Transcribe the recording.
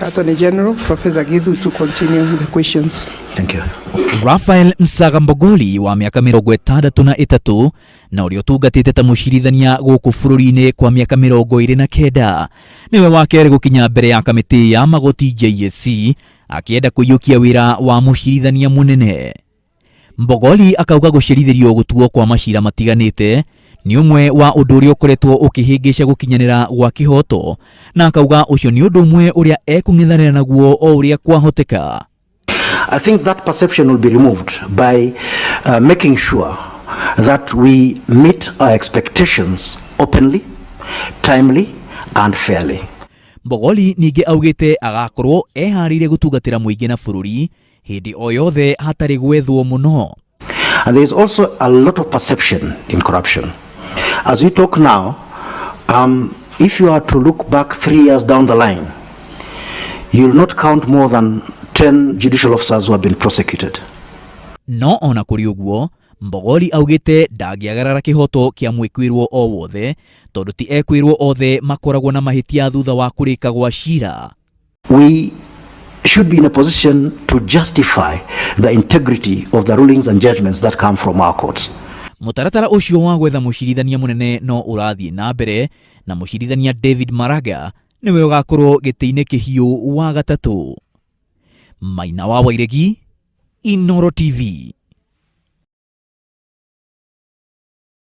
Attorney General, Professor Githu, to continue the questions. Thank you. Raphael Msaga Mbogoli wa mĩaka 63 na ũrĩa ũtungatĩte ta mũcirithania gũkũ bũrũri-inĩ kwa mĩaka 29 nĩwe wa kerĩ gũkinya mbere ya kamĩtĩ ya magoti JSC akĩenda kũiyũkia wĩra wa mũcirithania mũnene. Mbogoli akauga gũcerithĩrio gũtuo kwa macira matiganĩte nĩ ũmwe wa ũndũ ũrĩa ũkoretwo ũkĩhĩngĩca gũkinyanĩra gwa kĩhoto na akauga ũcio nĩ ũndũ ũmwe ũrĩa ekũng'ethanĩra naguo o ũrĩa kwahoteka. I think that perception will be removed by making sure that we meet our expectations openly, timely, and fairly. Mbogoli ningĩ augĩte agakorwo eharĩirie gũtungatĩra mũingĩ na bũrũri hĩndĩ o yothe hatarĩ gwethwo mũno. And there is also a lot of perception in corruption. As we talk now, if you are to look back 3 years down the line, you'll not count more than 10 judicial officers who have been prosecuted. No ona kũrĩ ũguo, Mbogoli augĩte ndangĩagarara kĩhoto kĩa mwĩkwĩrwo o wothe tondũ ti ekwĩrwo othe makoragwo na mahĩtia thutha wa kũrĩka gwa cira. We should be in a position to justify the integrity of the rulings and judgments that come from our courts. Mũtaratara ũcio wa gwetha mũcirithania mũnene no ũrathiĩ na mbere na mũcirithania David Maraga nĩwe ũgakorwo gĩtĩ-inĩ kĩhiũ wa gatatũ. Maina wa Wairegi, Inooro TV.